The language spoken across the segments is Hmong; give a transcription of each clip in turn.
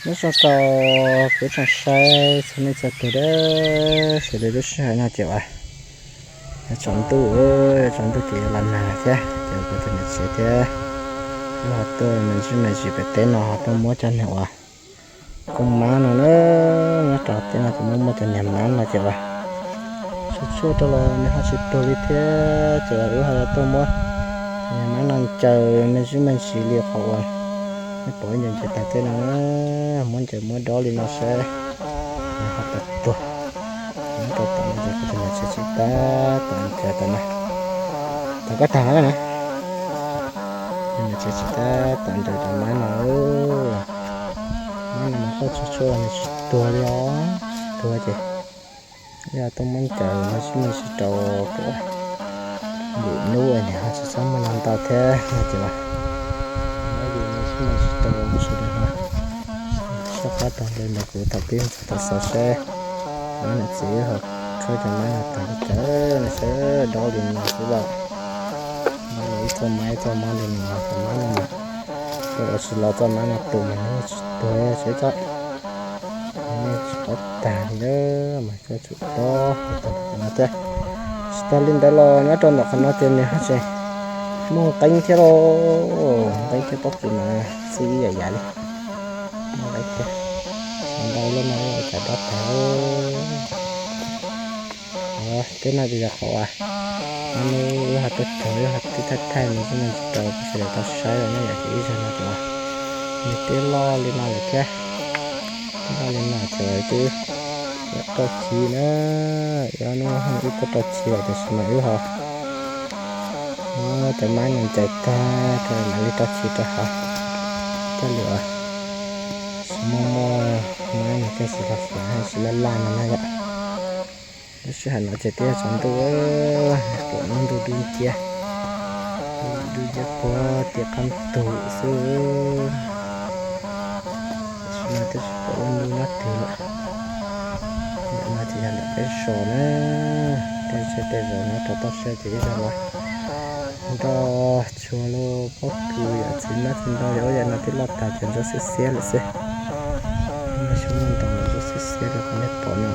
Nyob zoo rau kuv tsoom saib txhua leej txhua tus, sawv daws lub sij hawm no ces uas yuav tsaus ntuj, yuav tsaus ntuj ces yuav los nag thiab ces kuv tus niam tsev thiab wb ho tuaj me ntsis me ntsis pem teb no ho tuaj muab cov niag uas koob mab no na, nyob rau teb no ces muab muab cov niag mab no ces uas tshuaj tshuaj rau los nws ho tsis tuag li thiab ces uas wb ho yuav tuaj muab cov niag mab no ncaws me ntsis me ntsis li qhov uas nej pom ib ncaws ncaws tag teb no na, muab ncaws muab dob li no saib nws ho puas tuag. Nyob rau tom no ces kuv tus niam tsev tsis tab tom ncaws tom no, tom koj tag no na, kuv tus niam tsev tsis tab tom ncaws cov mab no. Mab no mas koj tshuaj tshuaj nws tsis tuag li os, tsis tuag ces yog tuaj muab ncaws no sib me ntsis rau kom lwm hnub nws ho tsis txhob muaj no ntau thiab no ces uas muab yus no sib me ntsis rau sawv daws ho soj qab taug nqi ntawm kuv thaum pib txog thaum xaus seb mab niam txiv ho khawb cov mab no tag li cas no seb dob li no xwb lauj. Dob li ib txoj mab ib txoj mab li no, cov mab no mas ua tsis los txoj mab no tus mas nws tsis tuag seb txhob, nej tsis paub tag li na, mas koj tsum dob tag li no thiab. Tsis tas li ntawd los nyob rau ntawm qhov no ces nws ho tseem muaj nqeeb thiab lauj, nqeeb thiab pob kws mas xwb ib yam yam li. Muaj nqeeb thiab, ntau lub no ua cas dob tag. Teb no ces yog qhov uas ob hnub wb ho tuaj txog wb ho twb thaij thaij me ntsis me ntsis rau peb sawv daws tau saib los na yom, ces ib zaug no ces uas nws twb loj li no lawm thiab. Twb loj li no ces uas twb rau chiv na, ib ob hnub wb tuaj rau chiv lawm tiam sis mas wb ho muab cov mab no ncaws tag rau mam li rau chiv rau hauv. Coj lus tsis muaj muaj mab no thiaj tsis hlais hlais tsis laj laj no na yom. Lub sij hawm no ces twb yog tsaus ntuj, pom lub ntuj dub nciab, dub nciab puag tim qab ntug xwb. Tam sim no twb tsis pom lub ntuj nyob twg lawm. Ntawm no ces yog ntawm peb zos na, tej zej tej zos no rau toj siab ces ib zaug los nroj tshua lub pob kws yom, txiv mab txiv ntoo yom, ua yam no twb loj tag ces ntsuab xiab xiab lawm xwb. Lub xyoob lub ntoo ntsuab xiab xiab rau qhov nej pom no,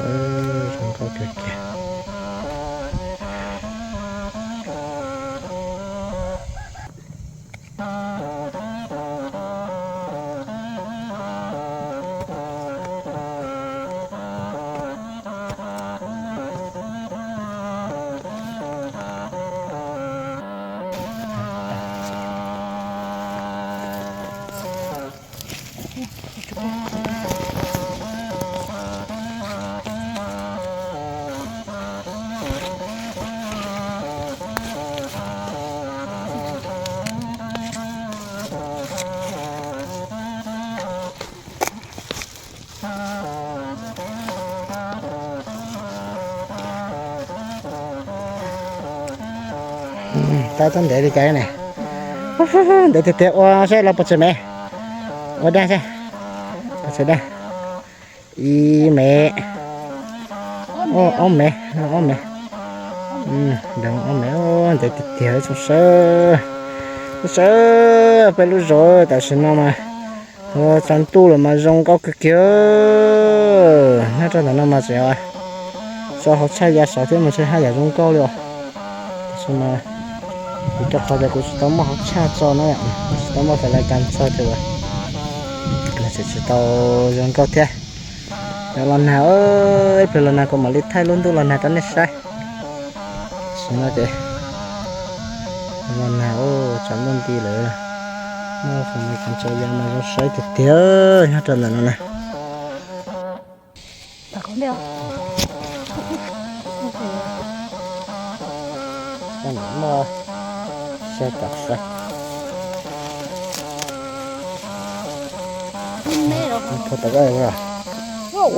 zoo nkauj kawg kiag. Tau tau ntev li cas ne? Ntev tiag tiag, ua saib los pov tseg me, ua dag saib, pov tseg dag. Ib mev, ob mev, ob mev, ob mev, ntev tiag tiag. Tsoom saib, peb lub zos tam sim no mas tsaus ntuj lawm mas zoo nkauj kawg kiag. Nyob rau ntawm no mas tseem so hauv tshaj ya saud thiab mas ntshe haj yam zoo nkauj li os. Tam sim no vim rau qhov tias kuv tsis tau muaj hauv tshaj tso na, tsis tau muaj fais lais kas tso ces uas tseem tsis tau zoo nkauj thiab. Yog los nag, ib pliag los nag kuv mam li thaij lub ntuj los nag rau nej saib. Tam sim no ces los nag, tsaus ntuj nti lawm, muaj fais lais kas tso ya mas zoo saib tiag tiag nyob rau ntawm no na.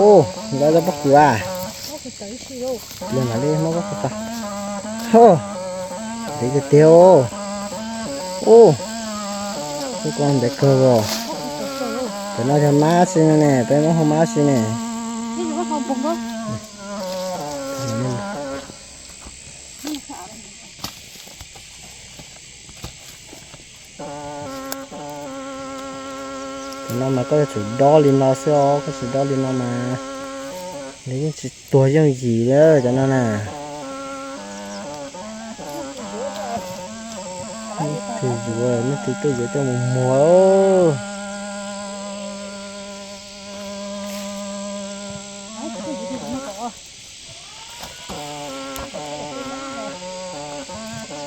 Ua, ntawd cov pob kws a, pliag mam li muab pob kws tso. Ntev tiag tiag. Ub, twb kuj ntev kawg os. Cov no yog mab si ne, peb muab hu mab si ne. Cov no mas koj yuav tsum dob li no xwb os, koj tsis dob li no mas nws yeej tsis tuag yooj yim li cov no na. Leej twg yuav, leej twg tuaj yuav coj mus muag.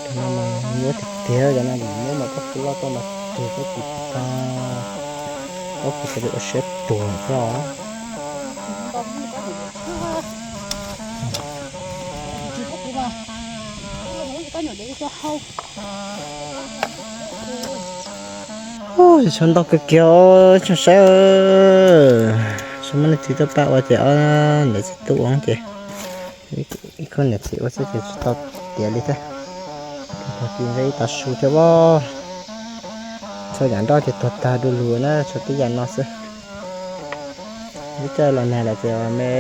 Cov no mas nyuaj tiag tiag, cov no mas muab mas koj pw loj tuaj mas tuag koj pw tag, koj pw xav li ua siab tuag thiab os. Ub, tshav ntau kawg kiag os, tsoom saib. Tsis muaj leej twg tuaj pab ua ces ob niam txiv tub ua ces ib khub niam txiv ua xwb ces tsis tau tiav li thiab. Tag kis nqa ib tav su thiab os. Txhua yam nroj ces tuag tag du lug na, tshuav tib yam no xwb. Lub caij los nag lawm ces me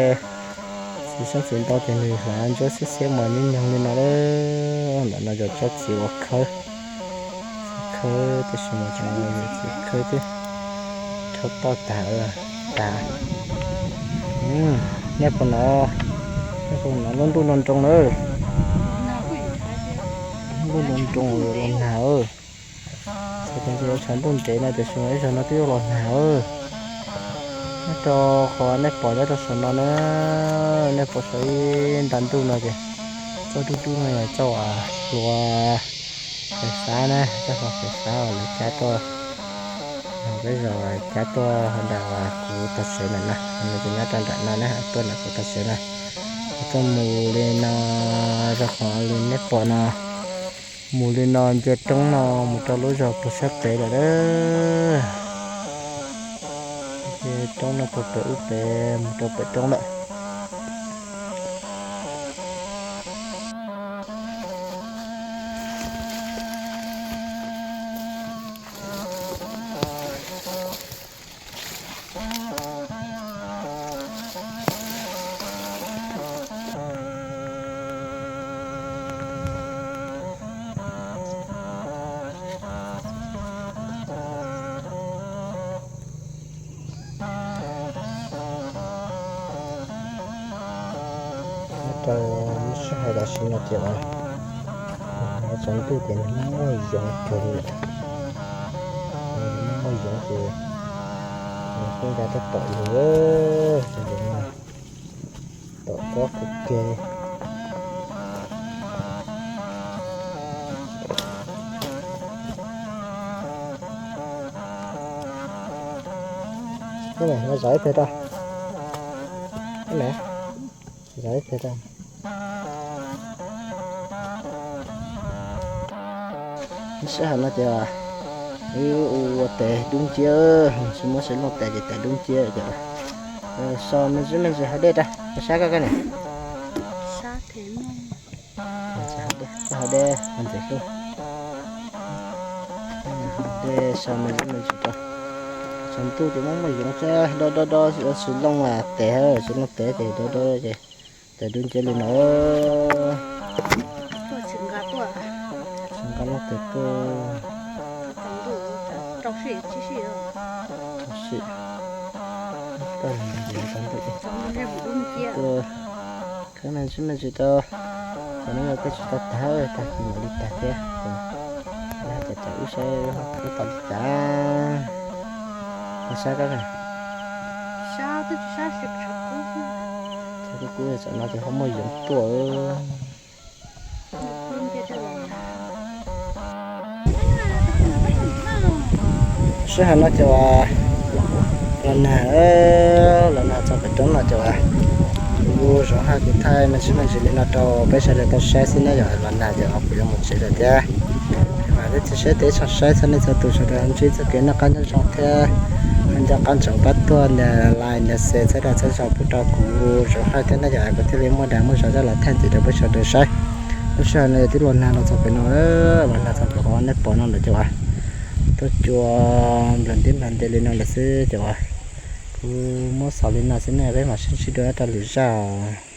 txiv xyoob txiv ntoo ces nws hlav ntsuab xiab xiab mas nyob nyoog li no lawm. Ntawm no yog tsob txiv uas khawb, khawb tab sis mas tseem txiv khawb thiab, rhaub toj tag tas. Nej puas hnov, nej puas hnov lub ntuj nroo nroo na? Lub ntuj nroo nroo los nag. Txawm tias ntshe yuav tshav ntuj ntev no tiam sis mas ib zaug no twb yuav los nag. Nyob rau qhov nej pom nyob rau saum no na, nej pom saum ib nta ntuj no ces txoj dub dub no yog txoj uas hlua fais fab na, txoj hlua fais fab uas lawv cab tuaj, peb zos cab tuaj hauv nram uas kuv tog tsev ntawm no, nws ces nyob rau nram no na, tuaj nram kuv tog tsev na. Tuaj mus li no, rau qhov li nej pom no, mus li no nce roob no mus rau lub zos puag sab pem lawm na. Nce roob no puag pem ub pem mus rau pem roob lawm. Nyob rau lub sij hawm tam sim no ces uas tsaus ntuj ces nws muaj yoov kawg li lawm. Nws muaj yoov ces nws kuj nqa tab tom lug, tom pob kawg kiag. Zov ib pliag rau, zov ib pliag rau. Sij hawm no ces wb ua tes dub nciab, tsis muab sawv looj tes ces tes dub nciab ces so me ntsis me ntsis haus dej rau, sab koj koj niam. Haus dej, ntxim hlub. Haus dej so me ntsis me ntsis rau. Tsaus ntuj ces muaj muaj yoov thiab, dob dob dob sawv looj tes, sawv looj tes ces dob dob ces tes dub nciab li no. Tsis nqa looj tes tuaj. Rau sim, tau nce tsaus ntuj tuaj khawb me ntsis me ntsis rau. Cov no yog koj tsis tau tag, tag kis mam li tag thiab. Ces wb saib wb tau li cas. Koj saib koj na. Tshav kub kub, tsam no ces ho muaj yoov tuaj. Sij hawm no ces uas los nag, los nag txog pem roob no ces uas kuv Zoov Haj kuv thaij me ntsis me ntsis li no rau peb sawv daws tau saib xwb na, yog los nag ces kuv yuav mus tsev lawm thiab. Mas twb tsis saib tes tshaj saib txog nej txhua tus sawv daws ntsib txoj kev noj qab nyob zoo thiab nco qab ntsoov pab tuaj nias like nias share txhawb dag txhawb zog pub rau kuv Zoov Haj thiab na, yog kuv thiaj li muaj dag muaj zog coj los thaij ntxiv rau peb sawv daws saib. Lub sij hawm no yog twb los nag los txog pem no, los nag txog pem qhov nej pom no lawm ces uas tuaj cua nplawg ntib nplawg nte li no lawm xwb ces uas kuv muab xaus li no xwb ne, peb mam sib ntsib dua rau lwm zaj os.